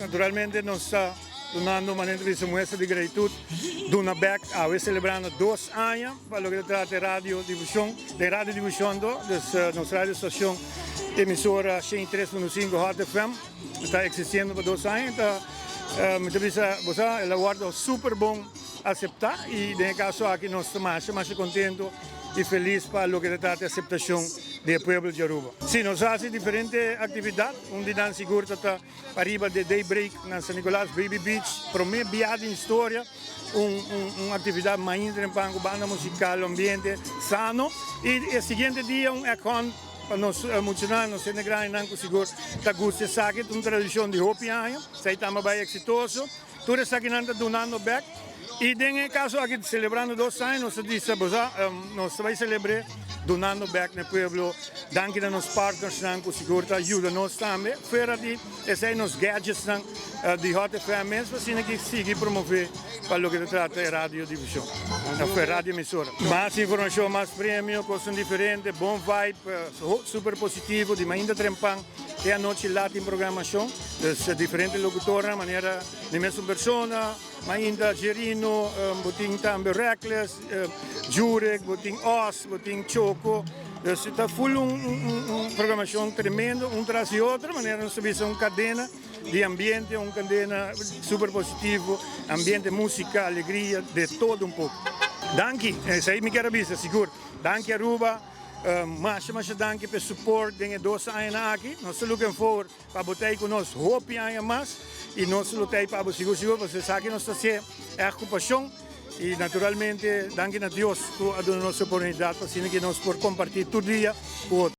Naturalmente nos ta dunando manera ta bisa muestra di gratitud, duna bek awe celebrando 2 aña pa loke ta trata radio difusion, den radio difusion do, dus nos radio stacion emisora 103.5 Hot FM ta existiendo pa 2 aña, ta mi ta bisa bo el a wordo super bon acepta y den e caso aki nos ta mas mas contento y feliz pa loke ta trata aceptacion di pueblo di Aruba. Si, nos ta haci diferente actividad, un di nan sigur ta ariba di Daybreak na San Nicolas, Baby Beach, prome biaha den historia, un actividad mainta trempan cu banda musical, ambiente sano, y e siguiente dia un egg hunt pa nos muchanan, nos hende grandinan cu sigur ta gusta esaki, un tradicion di hopi aña, esey tambe bay exitoso, tur esakinan ta dunando bek, y den caso aki celebrando 2 aña, nos bisa, nos ta bay celebra dunando bek na pueblo, danki na nos partners nan, cu sigur ta yuda nos tambe, fuera di esey nos gadgets nan, di Hot FM mes, asina cu sigui promove pa loke ta trata radio difusion, radio emisora. Mas informacion, mas premio, cos diferente, bon vibe, super positivo, di mainta trempan, te anochi laat den programacion, dus diferente locutor, manera di mesun persona, mainta Gerino, bo tin tambe Reckless, Jurek, bo tin Os, bo tin Choco, dus ta full un programacion tremendo, un tras di otro, manera nos ta un cadena di ambiente, un cadena super positivo, ambiente, musica, alegria, di todo un poco. Danki, esey mi kier bisa, sigur. Danki Aruba, mas mas danki pa e support den 2 aña aki. Nos ta looking forward pa bo cu nos hopi aña mas y nos lo ta pa sigur sigur, pasobra esaki nos ta haci cu pasion y naturalmente danki na Dios cu a duna nos oportunidad pa asina cu nos por comparti tur dia cu otro.